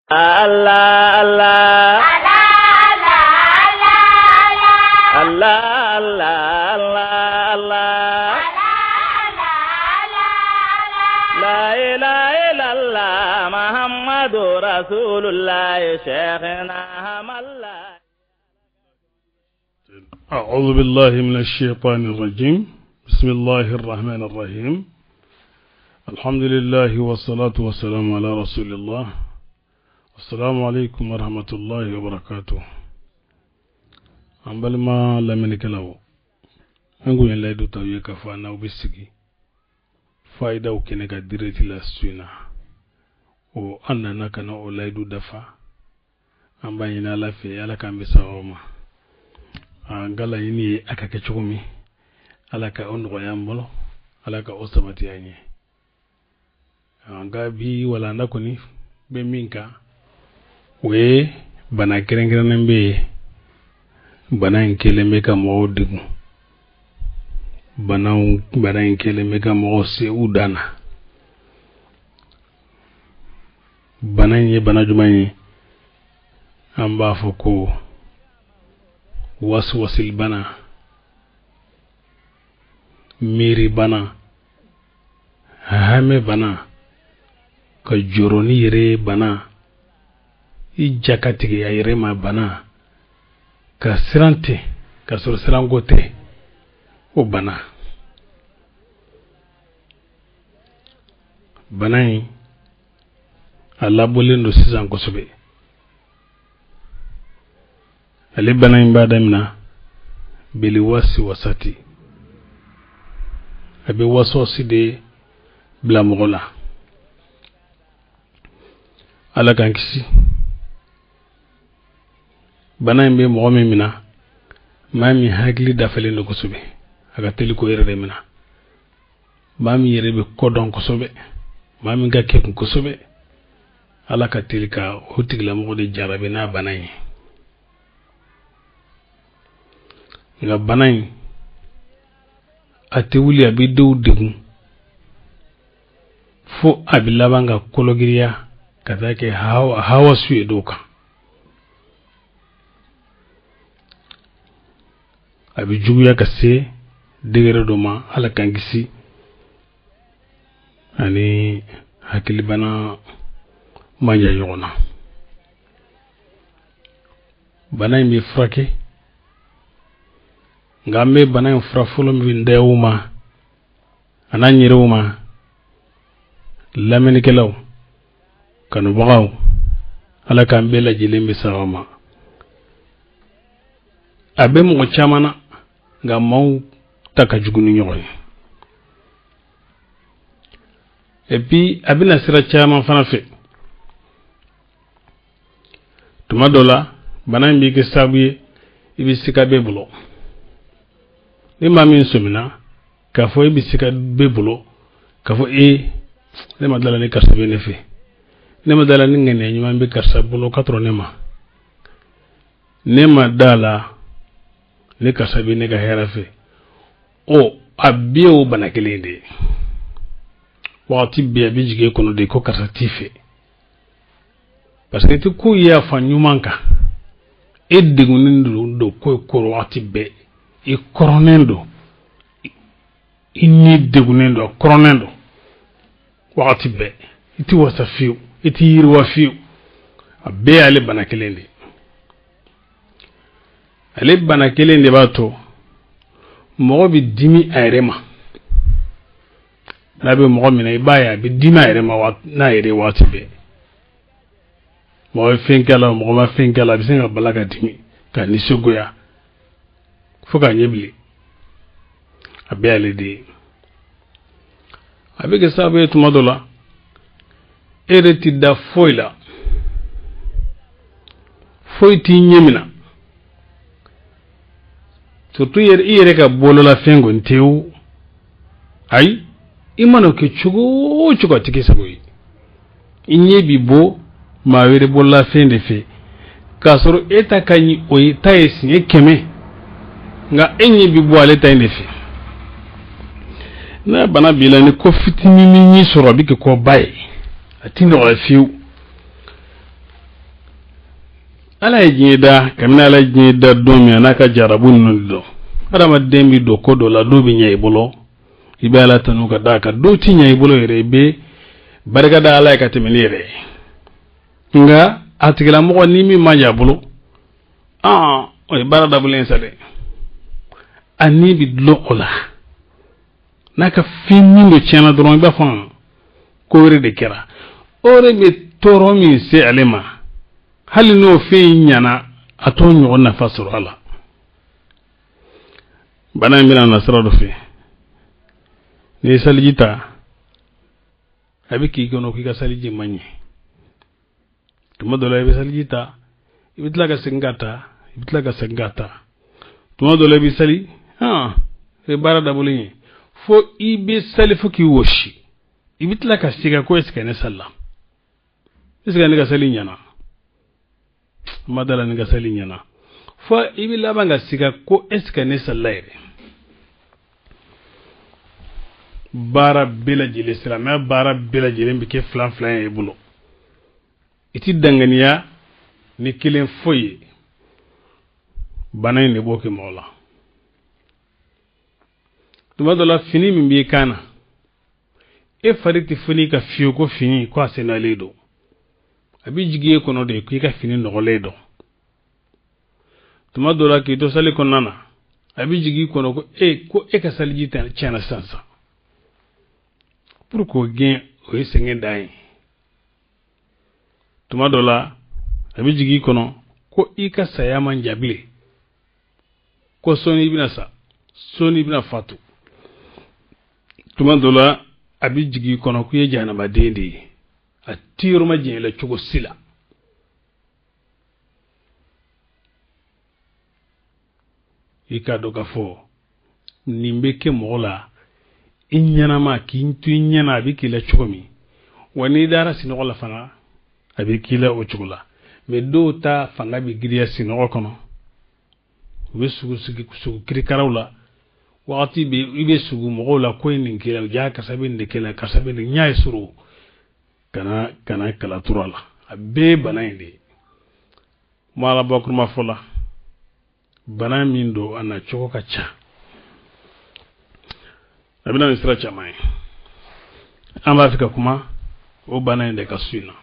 Allah Allah Allah Allah Allah La ilaha illallah Muhammadu Rasulullah Cheikhna Hamala. أعوذ بالله من الشيطان الرجيم. بسم الله الرحمن الرحيم. الحمد لله والصلاة والسلام على رسول الله. السلام عليكم ورحمة الله وبركاته. An balima lamɛnnikɛlaw, an kun ye layidu ta ye k'a fɔ an n'aw bɛ sigi fayidaw kɛnɛ ka direct la su in na. O an nana ka na o layidu dafa. An b'a ɲini Ala fɛ, Ala k'an bɛ sababu ma. An ka laɲini ye a ka kɛ cogo min, Ala ka o nɔgɔya an bolo, Ala ka o sabati an ye. An ka bi walanda kɔni bɛ min kan, o ye bana kɛrɛnkɛrɛnnen bɛ yen. Bana in kɛlen bɛ ka mɔgɔw degun, bana in kɛlen bɛ ka mɔgɔw se u dan na. Bana in ye bana jumɛn ye? An b'a fɔ ko wasuwasilibana, miiribana, hamɛbana, ka jɔrɔ ni yɛrɛ ye bana, i ja ka tigɛ a yɛrɛ ma bana, ka siran ten ka sɔrɔ siranko tɛ, o bana. Bana in a labɔlen don sisan kosɛbɛ. Ale bana in b'a daminɛ beli wasi wasati, a bɛ wasuwasi de bila mɔgɔ la. Ala k'an kisi. Bana in bɛ mɔgɔ min minɛ, maa min hakili dafalen don kosɛbɛ, a ka teli k'o yɛrɛ de minɛ. Maa min yɛrɛ bɛ ko dɔn kosɛbɛ, maa min ka kekun kosɛbɛ, Ala ka teli ka o tigilamɔgɔ de jarabi n'a bana ye. Nka bana in a tɛ wuli, a bɛ denw degun fo a bɛ laban ka kologiriya ka taa kɛ hawasu ye dɔw kan. A bɛ juguya ka se degré dɔ ma, Ala k'an kisi, ani hakilibana man jan ɲɔgɔn na. Bana in bɛ furakɛ, nka an bɛ bana in fura fɔlɔ min da aw ma a n'an yɛrɛw ma, lamɛnnikɛlaw, kanubagaw, Ala k'an bɛɛ lajɛlen bɛ sababa ma. A bɛ mɔgɔ caman na, nka maaw ta ka jugu ni ɲɔgɔn ye. Et puis a bɛna sira caman fana fɛ. Tuma dɔ la, bana in b'i kɛ sababu ye i bɛ sika bɛɛ bolo. Ni maa min sɔmina k'a fɔ e bɛ sika bɛɛ bolo, k'a fɔ e ne ma dala ni karisa bɛ ne fɛ, ne ma dala ni ŋaniya ɲuman bɛ karisa bolo ka tɔrɔ ne ma, ne ma da la ni karisa bɛ ne ka hɛrɛ fɛ, o a bɛɛ o bana kelen de ye. Wagati bɛɛ a bɛ jigin e kɔnɔ de ko karisa t'i fɛ, parce que i tɛ ko ye a fan ɲuman kan. E degunnen don ko kɔrɔ wagati bɛɛ, i kɔrɔnnen don, i ni degunnen don, a kɔrɔnnen don wagati bɛɛ, i tɛ wasa fiyewu, i tɛ yiriwa fiyewu. A bɛɛ y'ale bana kelen de ye. Ale bana kelen de b'a to mɔgɔ bɛ dimi a yɛrɛ ma. N'a bɛ mɔgɔ minɛ, i b'a ye a bɛ dimi a yɛrɛ ma n'a yɛrɛ ye waati bɛɛ. Mɔgɔ bɛ fɛn kɛ la, mɔgɔ ma fɛn kɛ la, a bɛ se ka bala ka dimi, ka nisɔngoya fo k'a ɲɛ bilen. A bɛɛ y'ale de ye. A bɛ kɛ sababu ye tuma dɔ la, e yɛrɛ tɛ da foyi la, foyi t'i ɲɛ minɛ, surtout i yɛrɛ ka bololafɛn kɔni tɛ o. Ayi, i mana o kɛ cogo o cogo, a tɛ kɛ sago ye. I ɲɛ bi bɔ maa wɛrɛ bololafɛn de fɛ, k'a sɔrɔ e ta ka ɲi o ye ta ye siɲɛ 100, nka e ɲɛ bi bɔ ale ta in de fɛ. N'a bana b'i la, ni ko fitinin min y'i sɔrɔ, a bɛ kɛ koba ye, a tɛ nɔgɔya fiyewu. Ala ye diɲɛ da, kabini Ala ye diɲɛ da don min, a n'a ka jarabu ninnu de don. Adamaden bɛ don ko dɔ la, dɔw bɛ ɲɛ i bolo, i bɛ Ala tanu ka d'a kan, dɔw tɛ ɲɛ i bolo yɛrɛ, i bɛ barika da Ala ye ka tɛmɛ n'i yɛrɛ ye. Nka a tigilamɔgɔ ni min ma ɲɛ a bolo, o ye baara dabɔlen ye sa dɛ. A ni bɛ dulon o la. N'a ka fɛn min dɔ tiɲɛna dɔrɔn, i b'a fɔ ko wɛrɛ de kɛra. O de bɛ tɔɔrɔ min se ale ma, hali n'o fɛn in ɲana, a t'o ɲɔgɔn nafa sɔrɔ a la. Bana in bɛna na sira dɔ fɛ. N'i ye saliji ta, a bɛ k'i kɔnɔ k'i ka saliji man ɲɛ. Tuma dɔ la, i bɛ saliji ta, i bɛ tila ka segin ka ta, i bɛ tila ka segin ka ta. Tuma dɔ la, i bɛ sali, o ye baara dabɔlen ye, fo i bɛ sali fo k'i wɔsi, i bɛ tila ka segin ko est ce que ne salila, est ce que ne ka sali ɲɛna, n ma da la ne ka sali ɲɛna, fo i bɛ laban ka siga ko est ce que ne salila yɛrɛ. Baara bɛɛ lajɛlen, silamɛya baara bɛɛ lajɛlen bɛ kɛ filan filan ye i bolo, i ti danganiya ni kelen foyi ye. Bana in de b'o kɛ mɔgɔ la. Tuma dɔ la, fini min b'i kan na, e fari tɛ foni ka fiyewu ko fini ko a senalen don. A bɛ jigin e kɔnɔ de k'i ka fini nɔgɔlen don. Tuma dɔ la, k'i to sali kɔnɔna na, a bɛ jigin i kɔnɔ ko e ko e ka saliji tiɲɛna sisan sisan. Pour k'o gɛn, o ye sɛgɛn dan ye. Tuma dɔ la, a bɛ jigin i kɔnɔ ko i ka saya man jan bilen, ko sɔɔni i bɛna sa, sɔɔni i bɛna fatu. Tuma dɔ la, a bɛ jigin i kɔnɔ ko i ye jahanamaden de ye, a ti yɔrɔ ma janya i la cogo si la. I k'a dɔn k'a fɔ nin bɛ kɛ mɔgɔ la i ɲɛnama, k'i to i ɲɛna, a bɛ k'i la cogo min wa, n'i dara sinɔgɔ la fana, a bɛ k'i la o cogo la. Mais dɔw ta fanga bɛ giriya sinɔgɔ kɔnɔ, u bɛ sugu sigi sugu kirikaraw la. Wagati bɛ i bɛ sugu mɔgɔw la ko ye nin k'i la, ja karisa bɛ nin de k'i la, karisa bɛ nin ɲɛ ye sɔrɔ kana kana kala turu a la. A bɛɛ ye bana in de ye. Kuma la, bakuruma fɔ la, bana min don, a na cogo ka ca, a bɛ na ni sira caman ye. An b'a fɛ ka kuma o bana in de ka su in na.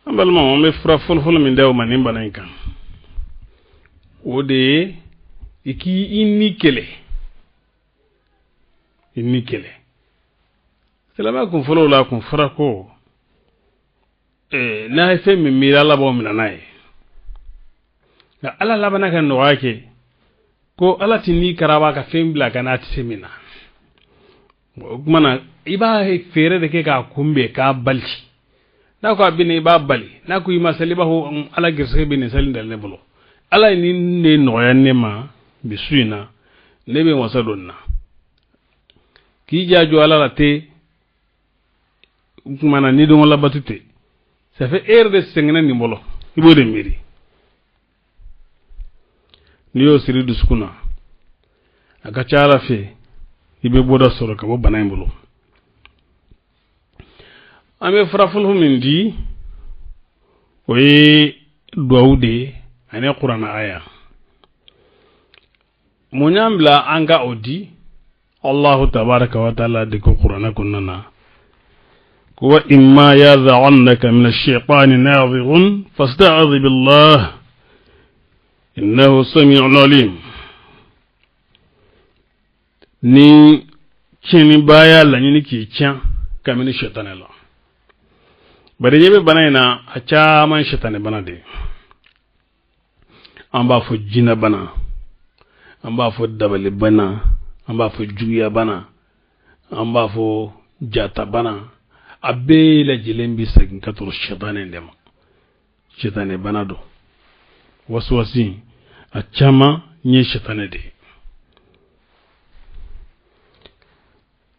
An balimaw, an bɛ fura fɔlɔfɔlɔ min d'aw ma nin bana in kan, o de ye i k'i ni kɛlɛ, i ni kɛlɛ. Silamɛya kun fɔlɔw la, a kun fɔra ko n'a ye fɛn min miiri, Ala b'o minɛ n'a ye. Nka Ala labanna ka nɔgɔya kɛ ko Ala ti n'i karaba ka fɛn bila ka n'a tɛ se min na. O tuma na, i b'a fɛɛrɛ de kɛ k'a kunbɛn, k'a bali. N'a ko a bɛ na, i b'a bali. N'a ko i ma sali, i b'a fɔ Ala garisigɛ bɛ nin sali da ne bolo. Ala ye nin de nɔgɔya ne ma bi su in na, ne bɛ wasa don nin na. K'i ja jɔ Ala la ten, o tuma na ni dɔn labatu tɛ, ça fait e yɛrɛ de sɛgɛnna nin bolo, i b'o de miiri. N'i y'o siri dusukun na, a ka ca Ala fɛ, i bɛ bɔda sɔrɔ ka bɔ bana in bolo. An bɛ fura fɔlɔ min di, o ye duwawu de ye ani kuranɛ aya. Mun y'an bila an ka o di? Allahu tabaraka wa taala de ko kuranɛ kɔnɔna na ko wa imma yanzaghannaka min ash-shaytani nazighun fasta'idh billah innahu sami'un alim. Ni tiɲɛnibaa y'a laɲini k'i tiɲɛ kabini sɛtanɛ la, bari ɲɛ bɛ bana in na, a caman sɛtanɛ bana de ye. An b'a fɔ jinɛ bana, an b'a fɔ dabali bana, an b'a fɔ juguya bana, an b'a fɔ jata bana, a bɛɛ lajɛlen bɛ segin ka tɔrɔ sɛtanɛ de ma. Sɛtanɛ bana don, wasuwasi a caman ye sɛtanɛ de ye.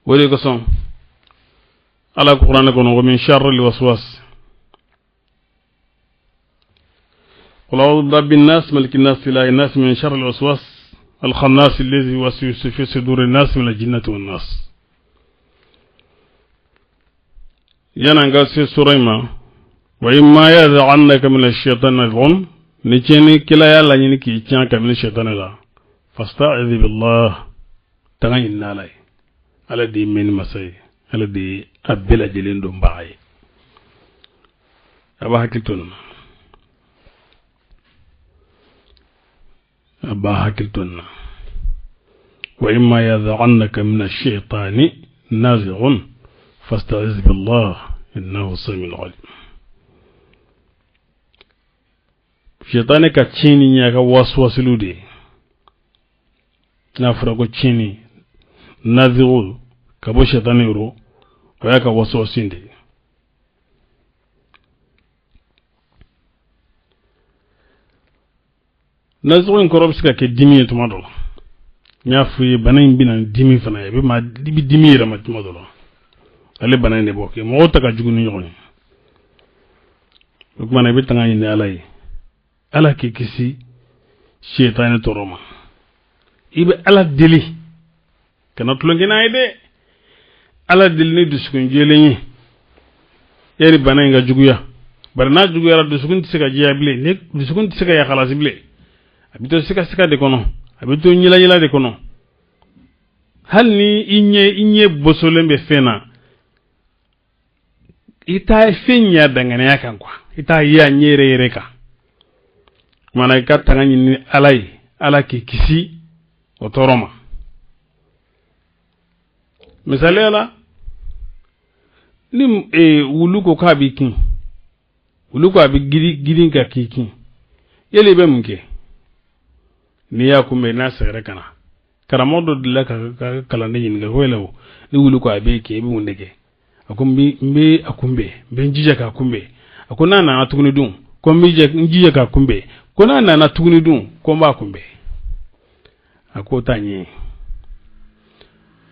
O de kosɔn Ala ko kuranɛ kɔnɔ ko min sharri waswas قل أعوذ برب الناس ملك الناس إله الناس من شر الوسواس الخناس الذي يوسوس في صدور الناس من الجنة والناس. Yan'an ka se sura in ma, Wa imma yanzaghannaka mina shaytani nazghun, ni tiɲɛnikɛla y'a laɲini k'i tiɲɛ kabini sɛtanɛ la, fasta'idh billah, tanga ɲini n'ala ye. Ala de ye mɛnni masa ye, Ala de ye a bɛɛ lajɛlen dɔnbaga ye. A b'a hakili to nin na, a b'a hakili to nin na. Wa imma yanzaghannaka mina shaytani nazghun fasta'iz billah innahu samiul alim. Shetani ka tiɲɛni y'a ka wasuwasiliw de ye. N'a fɔra ko tiɲɛni nazigu ka bɔ shetani yɔrɔ, o y'a ka wasuwasi de ye. Nazigu in kɔrɔ bɛ se ka kɛ dimi ye tuma dɔ la. N y'a f'i ye, bana in bɛ na ni dimi fana ye, i bɛ dimi yɛrɛ ma tuma dɔ la. Ale bana in de b'o kɛ, mɔgɔw ta ka jugu ni ɲɔgɔn ye. O tuma na, i bɛ tanga ɲini Ala ye, Ala k'i kisi shetani tɔɔrɔ ma. I bɛ Ala deli, kana tulonkɛ n'a ye dɛ. Ala deli ni dusukun jɛlen ye yanni bana in ka juguya. Bari n'a juguyara, dusukun tɛ se ka jɛya bilen, ni dusukun tɛ se ka yakalasi bilen. A bɛ to sigasika de kɔnɔ, a bɛ to ɲɛlaɲɛla de kɔnɔ. Hali ni i ɲɛ bosolen bɛ fɛn na, i t'a fɛn ɲɛ danganiya kan quoi, i t'a ye a ɲɛ yɛrɛ yɛrɛ kan. Kumana, i ka tanga ɲini Ala ye, Ala k'i kisi o tɔɔrɔ ma. Misaliya la, ni wulu ko k'a b'i kin, wulu ko a bɛ giri girin ka k'i kin, yali i bɛ mun kɛ n'i y'a kunbɛn, n'a sɛgɛrɛ ka na? Karamɔgɔ dɔ delila ka kalanden ɲininka ko yala o, ni wulu ko a b'e kin, i bɛ mun de kɛ? A ko n bɛ a kunbɛn, n bɛ n jija k'a kunbɛn. A ko n'a nana tuguni dun? Ko n bɛ n jija k'a kunbɛn. Ko n'a nana tuguni dun? Ko n b'a kunbɛn. A k'o t'a ɲɛ.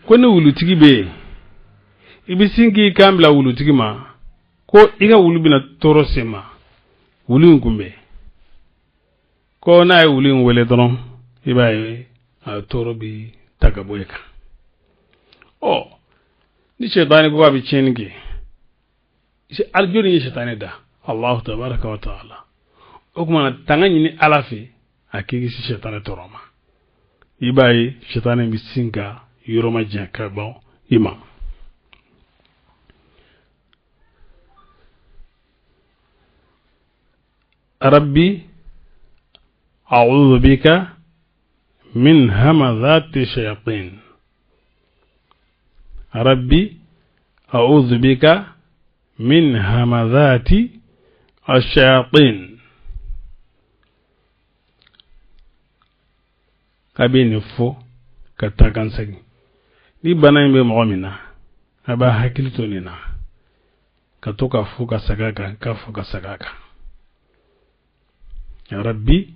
Ko ni wulutigi bɛ yen, i bɛ sin k'i kan bila wulutigi ma ko i ka wulu bɛna tɔɔrɔ se ma, wulu in kunbɛn. Ko n'a ye wulu in wele dɔrɔn, i b'a ye a tɔɔrɔ bi ta ka bɔ i kan. Ɔ, ni sɛtanɛ ko k'a bɛ tiɲɛni kɛ, jɔnni ye sɛtanɛ da? Allahu tabaraka wa taala. O tuma na, tanga ɲini Ala fɛ, a k'i kisi sɛtanɛ tɔɔrɔ ma. I b'a ye sɛtanɛ bɛ sin ka yɔrɔ ma janya ka bɔ i ma. Rabbi a'udhu bika min hamazati shayatin, rabbi a'udhu bika min hamazati ashayatin. A bɛ nin fɔ ka taa kan segin. Ni bana in bɛ mɔgɔ min na, a b'a hakili to nin na, ka to ka fɔ ka segin a kan, ka fɔ ka segin a kan. Rabbi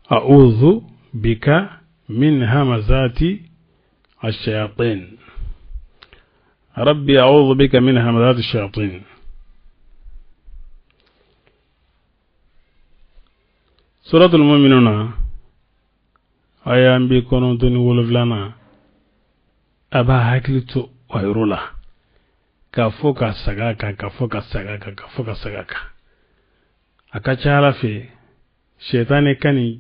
a'udhu bika min hamazati ashayatin, rabbi a'udhu bika min hamazati shayatin. Suratul Mu'minuna, aya 97nan, a b'a hakili to a yɔrɔ la k'a fɔ ka segin a kan, ka fɔ ka segin a kan, ka fɔ ka segin a kan. A ka ca Ala fɛ, sɛtanɛ ka nin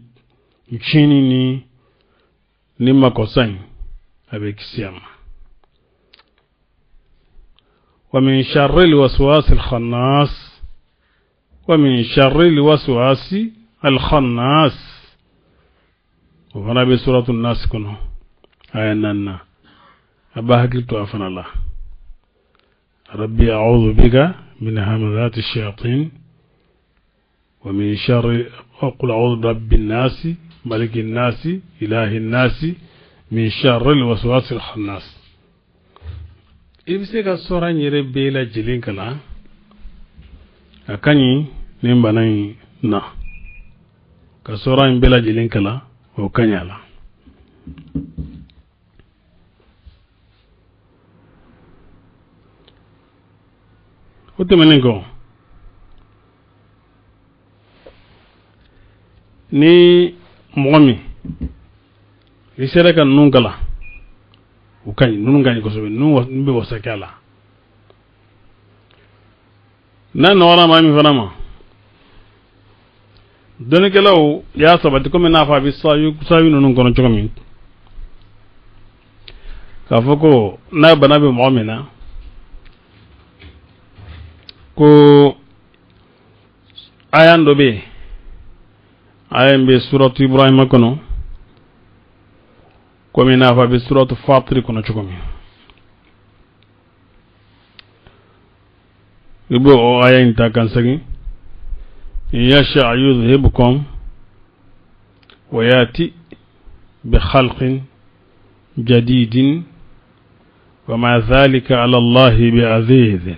tiɲɛni ni makɔsa in, a bɛ kisi a ma. Wa min sharri alwaswasi alkhannas, wa min sharri alwaswasi alkhannas. O fana bɛ suratu Nas kɔnɔ, aya naaninan. A b'a hakili to a fana la. Rabbi a'udhu bika min hamazati shayatin wa min sharri qul a'udhu bi rabbi nasi maliki nasi ilahi nasi min sharri alwaswasi alkhannas. I bɛ se ka sɔrɔ n yɛrɛ bɛɛ lajɛlen kalan, a ka ɲi nin bana in na. Ka sɔrɔ in bɛɛ lajɛlen kalan, o ka ɲi a la. O tɛmɛnen kɔ, ni mɔgɔ min i sera ka ninnu kalan, o ka ɲi. Ninnu ka ɲi kosɛbɛ, ninnu bɛ wasa kɛ a la. N'a nɔgɔra maa min fana ma, Dɔnnikɛlaw y'a sabati komi n'a fɔ a bɛ sayu ninnu kɔnɔ cogo min, k'a fɔ ko n'a bana bɛ mɔgɔ min na, ko aya dɔ bɛ yen, aya in bɛ suratu Ibrahima kɔnɔ, komi n'a fɔ a bɛ suratu Fatiri kɔnɔ cogo min. I b'o o aya in ta kan segin: in yasha yudhhibkum wa yati bi khalqin jadidin wa ma dhalika ala Allahi bi azizin.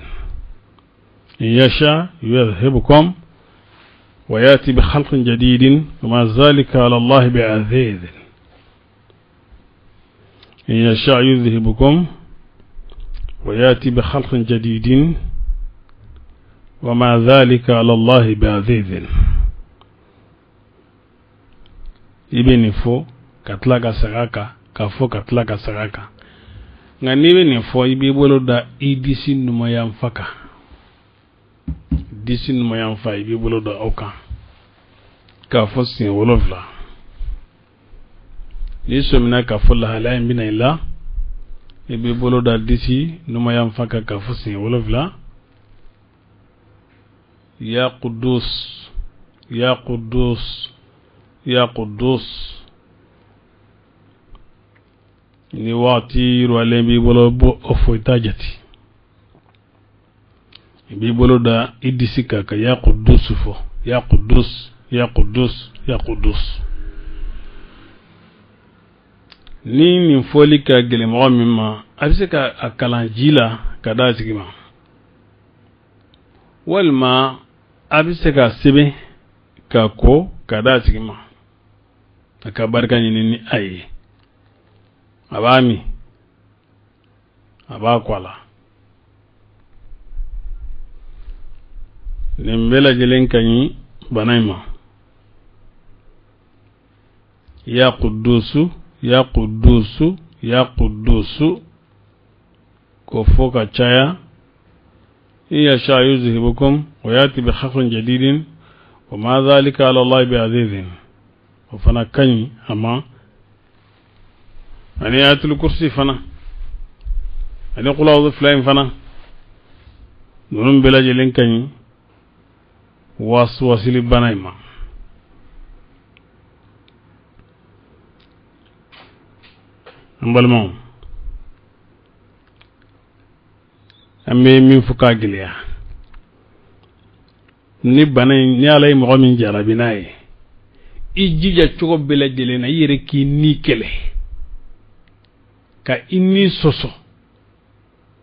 In yasha yudhhibkum wa yati bi khalqin jadidin wa ma dhalika ala Allahi bi azizin. In yasha yudhhibkum wa yati bi khalqin jadidin wa ma dhalika ala Allahi bi azizin. I bɛ nin fɔ ka tila ka segin a kan, ka fɔ ka tila ka segin a kan. Nka n'i bɛ nin fɔ, i b'i bolo da i disi numanyanfa kan, disi numanyanfa, i b'i bolo da o kan k'a fɔ siɲɛ 7. N'i sɔmina k'a fɔ lahalaya in bɛna i la, i b'i bolo da disi numanyanfa kan k'a fɔ siɲɛ 7: ya Qudus, ya Qudus, ya Qudus. Ni waati yiriwalen b'i bolo, bo o fɔ, i t'a jate. I b'i bolo da i disi kan ka ya Qudus fɔ: ya Qudus, ya Qudus, ya Qudus. Ni nin fɔli ka gɛlɛn mɔgɔ min ma, a bɛ se ka a kalan ji la ka d'a tigi ma, walima a bɛ se ka sɛbɛn ka ko ka d'a tigi ma, a ka barika ɲini ni a ye. A b'a min, a b'a kɔ a la. Nin bɛɛ lajɛlen ka ɲi bana in ma. Ya Kudusu, ya Kudusu, ya Kudusu, k'o fɔ ka caya. In yasha yuzhibukum wa yati bi khalqin jadidin wa ma dhalika ala Allahi bi azizin. O fana ka ɲi a ma, ani ayatul kursi fana, ani qul a'udhu fila in fana. Ninnu bɛɛ lajɛlen ka ɲi wasuwasili bana in ma. An balimaw, an bɛ min fɔ k'a gɛlɛya, ni bana in, ni Ala ye mɔgɔ min jarabi n'a ye, i jija cogo bɛɛ lajɛlen na, i yɛrɛ k'i ni kɛlɛ, ka i ni sɔsɔ.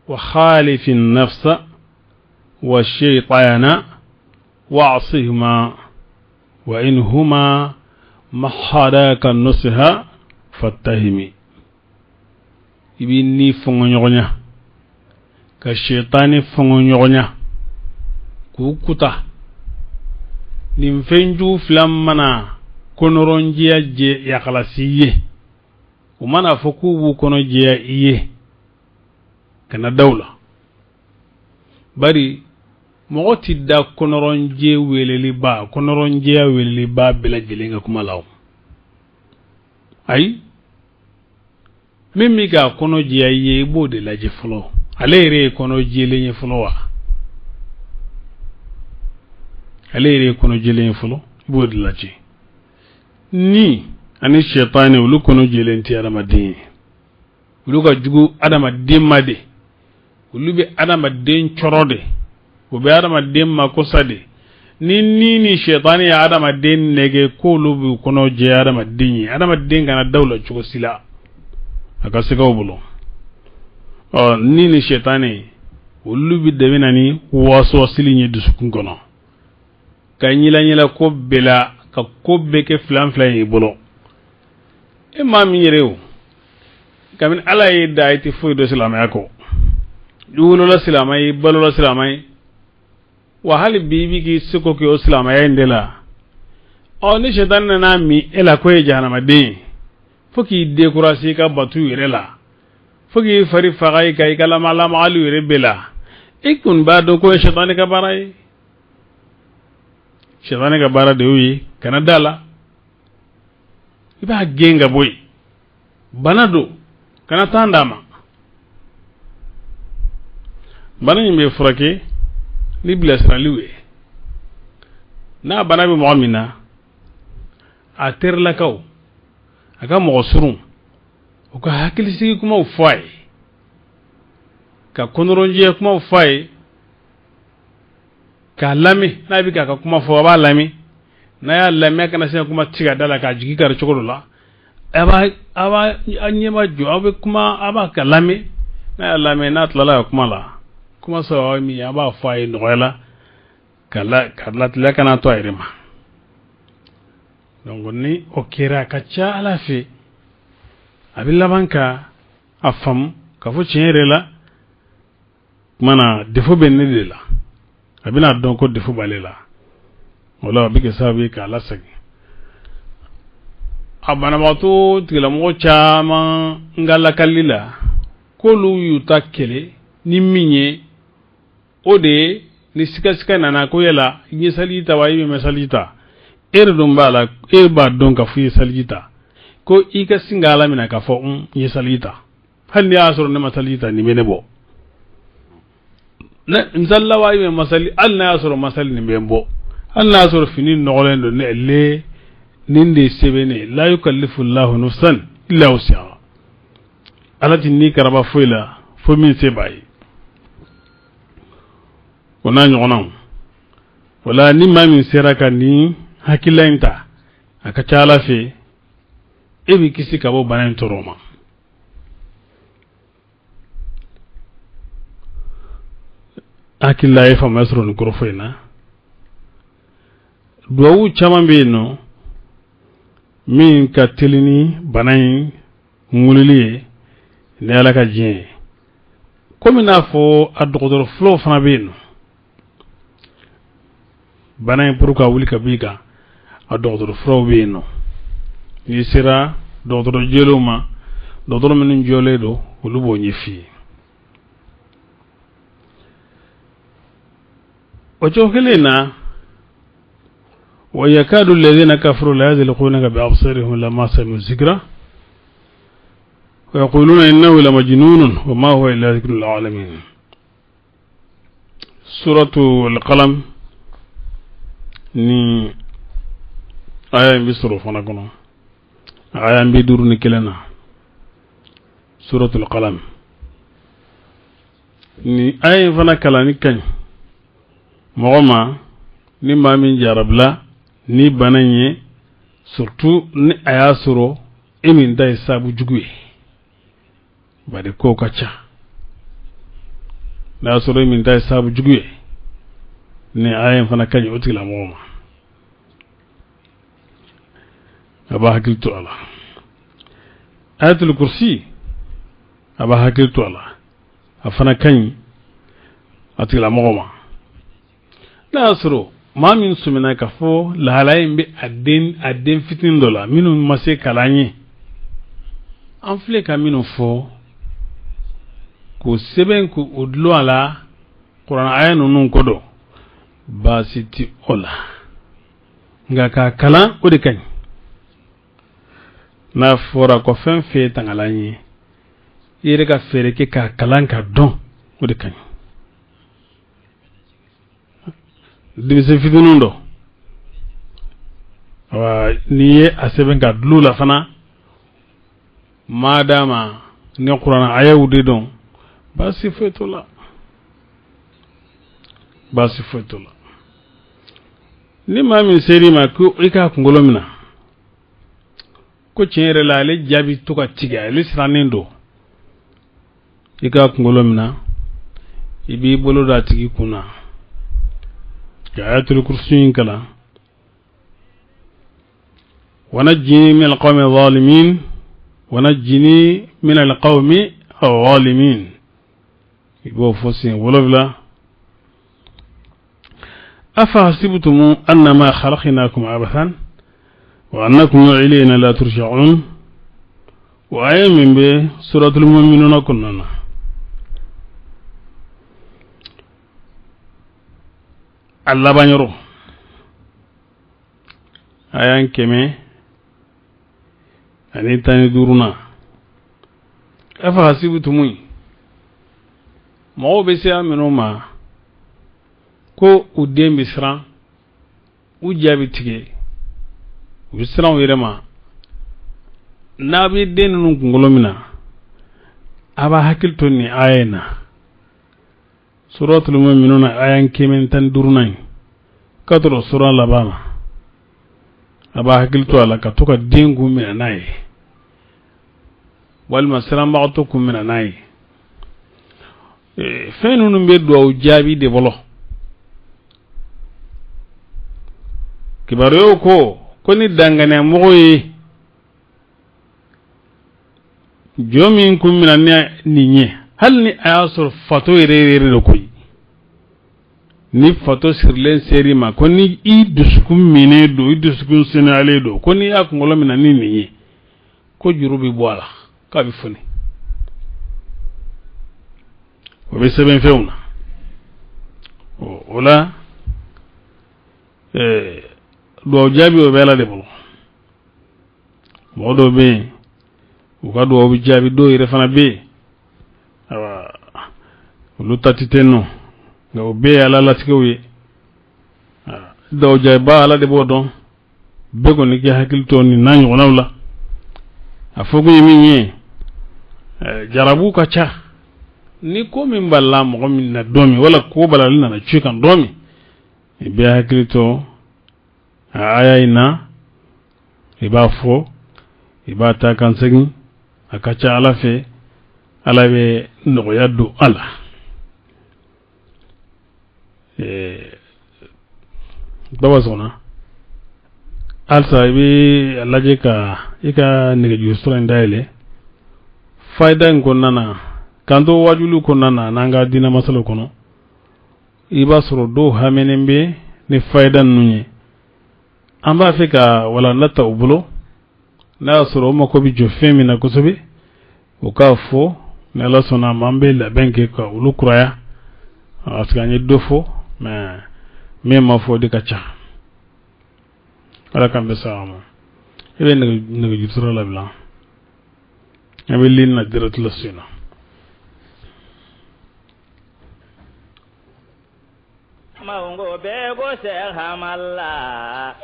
Wa khalifi nafsa wa shaytana wa'sihuma wa in huma mahadaka nusha fattahimi. I b'i ni fɔngɔɲɔgɔnya ka shetani fɔngɔɲɔgɔnya k'u kuta. Nin fɛnjugu fila mana kɔnɔrɔnjɛya jɛ yakalasi ye, u mana fɔ k'u b'u kɔnɔ jɛya i ye, kana da u la. Bari mɔgɔ ti da kɔnɔrɔnjɛ weleliba, kɔnɔrɔnjɛya weleliba bɛɛ lajɛlen ka kuma la o. Ayi, min bɛ k'a kɔnɔ jɛya i ye, i b'o de lajɛ fɔlɔ. Ale yɛrɛ ye kɔnɔ jɛlen ye fɔlɔ wa? Ale yɛrɛ ye kɔnɔ jɛlen ye fɔlɔ, i b'o de lajɛ. Ni ani sɛtani, olu kɔnɔ jɛlen tɛ adamaden ye. Olu ka jugu adamaden ma de. Olu bɛ adamaden cɔrɔ de, u bɛ adamaden makosa de. Ni sɛtani ye adamaden nɛgɛ k'olu b'u kɔnɔ jɛ adamaden ye, adamaden kana da u la cogo si la, a ka se bolo. Ɔ ni sɛtani, olu bɛ dɛmɛ na ni wasuwasili ye dusukun kɔnɔ, ka ɲɛla ko bɛɛ la, ka ko bɛɛ kɛ filan fila ye i bolo. E maa min yɛrɛ o, kabini Ala ye da, i tɛ foyi dɔn silamɛya kɔ. I wolola silamɛ ye, i balola silamɛ ye, wa hali bi i bɛ k'i seko kɛ o silamɛya in de la. Ɔ ni sɛtani nana min e la ko e ye jahanamaden ye, fo k'i décourager i ka batu yɛrɛ la, fo k'i fari faga i kan, i ka lamagali yɛrɛ bɛɛ la, i kun b'a dɔn ko ye sɛtani ka baara ye. Sɛtanɛ ka baara de y'o ye, kana da la, i b'a gɛn ka bɔ yen. Bana don, kana temps d'a ma. Bana in bɛ furakɛ ni bilasiraliw ye. N'a bana bɛ mɔgɔ min na, a terilakaw, a ka mɔgɔ surun, u ka hakilisigi kumaw fɔ a ye, ka kɔnɔrɔnjɛ kumaw fɔ a ye, k'a lamɛn. N'a bɛ k'a ka kuma fɔ, a b'a lamɛn. N'a y'a lamɛn, a kana se ka kuma tigɛ a da la k'a jigi kari cogo dɔ la. A b'a a b'a a ɲɛ ma jɔ, aw bɛ kuma, a b'a ka lamɛn. N'a y'a lamɛn, n'a tilala ka kuma la, kuma saba min ye, a b'a fɔ a ye nɔgɔya la, ka la ka lateliya, kana to a yɛrɛ ma. Donc ni o kɛra, a ka ca Ala fɛ, a bɛ laban ka a faamu k'a fɔ tiɲɛ yɛrɛ la, kuma na, défaut bɛ ne de la. A bɛna dɔn ko défaut b'ale la. O la, a bɛ kɛ sababu ye k'a lasegin. A banabagatɔ tigilamɔgɔ caman n ka lakali la, k'olu y'u ta kɛlɛ ni min ye, o de ye ni sikasika nana ko yala i ye saliji ta wa, i bɛ saliji ta, e yɛrɛ dun b'a la, e b'a dɔn k'a fɔ i ye saliji ta, ko i ka sin k'a laminɛ k'a fɔ n ye saliji ta, hali n'i y'a sɔrɔ ne ma saliji ta, nin bɛ ne bɔ. Ne misali la wa, i bɛ masali, hali n'a y'a sɔrɔ masali, nin bɛ n bɔ, hali n'a y'a sɔrɔ fini nɔgɔlen don, ne le nin de ye sɛbɛn ne. La yukallifu llahu nafsan illa wusaha. Ala ti ni karaba foyi la fo min se b'a ye. O n'a ɲɔgɔnnaw. Wala ni maa min sera ka nin hakilila in ta, a ka ca Ala fɛ, e b'i kisi ka bɔ bana in tɔɔrɔ ma. Hakilila ye faamuya sɔrɔ nin kɔrɔfɔ in na. Duwawu caman bɛ yen nɔ min ka teli ni bana in ŋulili ye, ni Ala ka diɲɛ ye. Komi n'a fɔ a dɔgɔtɔrɔ fulaw fana bɛ yen nɔ, bana in pour ka wuli ka b'i kan, a dɔgɔtɔrɔ furaw bɛ yen nɔ. N'i sera dɔgɔtɔrɔ jɛlenw ma, dɔgɔtɔrɔ minnu jɔlen don, olu b'o ɲɛf'i ye. O cogo kelen na, wa yakadu alladhina kafaru la yazliqunaka bi absarihim lamma sami'u zikra wa yaquluna innahu lamajnunun wa ma huwa illa dhikrun lil alamin. Suratu al-Qalam ni aya in bɛ sɔrɔ fana kɔnɔ, aya 51 na. Suratu al-Qalam ni aya in fana kalanni ka ɲi mɔgɔ ma, ni maa min jarabila ni bana in ye, surtout ni a y'a sɔrɔ e min ta ye sabu jugu ye. Bari kow ka ca. N'a y'a sɔrɔ e min ta ye sabu jugu ye, ni aya in fana ka ɲi o tigilamɔgɔ ma, a b'a hakili to a la. Ayatul Kursi, a b'a hakili to a la, a fana ka ɲi a tigilamɔgɔ ma. N'a y'a sɔrɔ maa min sɔmina k'a fɔ lahalaya in bɛ a den fitinin dɔ la, minnu ma se kalan ye, an filɛ ka minnu fɔ k'o sɛbɛn k'o dulon a la, kuranɛ aya ninnu ko dɔn, baasi ti o la. Nka k'a kalan, o de ka ɲi. N'a fɔra ko fɛn fɛn ye tangalan ye, i yɛrɛ ka fɛɛrɛ kɛ k'a kalan ka dɔn, o de ka ɲi. Denmisɛn fitininw dɔ, n'i ye a sɛbɛn ka dulon la fana, maadama ni kuranɛ ayaw de dɔn, baasi foyi t'o la, baasi foyi t'o la. Ni maa min ser'i ma ko i k'a kunkolo minɛ, ko tiɲɛ yɛrɛ la ale jaabi to ka tigɛ, ale sirannen don, i k'a kunkolo minɛ, i b'i bolo da a tigi kun na ka ayatul kursi in kalan: wanajjini min alqawmi zalimin, wanajjini min alqawmi zalimin. I b'o fɔ siɲɛ 7. Afahasibtum annama khalaqnakum abathan wa annakum ilayna la turja'un. O aya min bɛ suratul mu'minuna kɔnɔna na, a laban yɔrɔ. Aya 115nan. Afahasibutumu, mɔgɔw bɛ se an minnu ma ko u den bɛ siran, u ja bɛ tigɛ, u bɛ siran u yɛrɛ ma. N'a bɛ den ninnu kunkolo min na, a b'a hakili to nin aya in na, Suratul Mu'minun, aya 115nan in, k'a tɔrɔ sura laban na. A b'a hakili to a la ka to ka den kun minɛ n'a ye, walima siranbagatɔ kun minɛ n'a ye. Fɛn ninnu bɛ duwawu jaabi de bolo. Kibaruyaw ko ni danganiyamɔgɔ ye jɔn min kun minɛ ni nin ye, hali ni a y'a sɔrɔ fatɔ yɛrɛ yɛrɛ de koyi, ni fatɔ sirilen ser'i ma, ko ni i dusukun minen don, i dusukun senuyalen don, ko n'i y'a kunkolo minɛ ni nin ye, ko juru bɛ bɔ a la, k'a bɛ foni. O bɛ sɛbɛn fɛnw na. O la, duwawu jaabi, o bɛ Ala de bolo. Mɔgɔ dɔw bɛ yen, u ka duwawu bɛ jaabi, dɔw yɛrɛ fana bɛ yen, ayiwa, olu ta tɛ ten nɔ, nka o bɛɛ ye Ala latigɛw ye. Duwawu jaabiba, Ala de b'o dɔn. Bɛɛ kɔni k'i hakili to nin n'a ɲɔgɔnnaw la. A fɔ kun ye min ye, jarabu ka ca. Ni ko min balala mɔgɔ min na don min, wala ko balali nana cu kan don min, i bɛ hakili to a aya in na, i b'a fɔ, i b'a ta kan segin. A ka ca Ala fɛ, Ala bɛ nɔgɔya don a la. Baba sɔnna halisa, i bɛ a lajɛ ka i ka nɛgɛjuru sira in dayɛlɛ fayida in kɔnɔna na, k'an to wajuliw kɔnɔna na n'an ka diinɛ masalaw kɔnɔ. I b'a sɔrɔ dɔw haminen bɛ ni fayida ninnu ye. An b'a fɛ ka walanda ta u bolo, n'a y'a sɔrɔ o mako bɛ jɔ fɛn min na kosɛbɛ, o k'a fɔ. Ni Ala sɔnna a ma, an bɛ labɛn kɛ ka olu kuraya, parce que an ye dɔ fɔ, mais min ma fɔ, o de ka ca. Ala k'an bɛ sa ma. I bɛ nɛgɛjuru sira labila, an bɛ ligne na direct la sisan na. Mango bɛɛ ko Cheikh Hamala,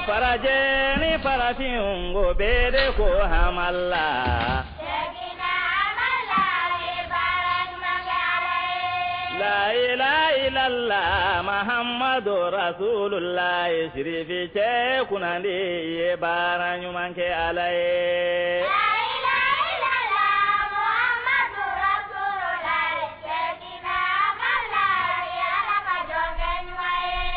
farajɛ ni farafin ko bɛɛ de ko Hamala. La ilaha illallah Muhammadu Rasulullah. Sirifi cɛ kunnandi ye baara ɲuman kɛ Ala ye.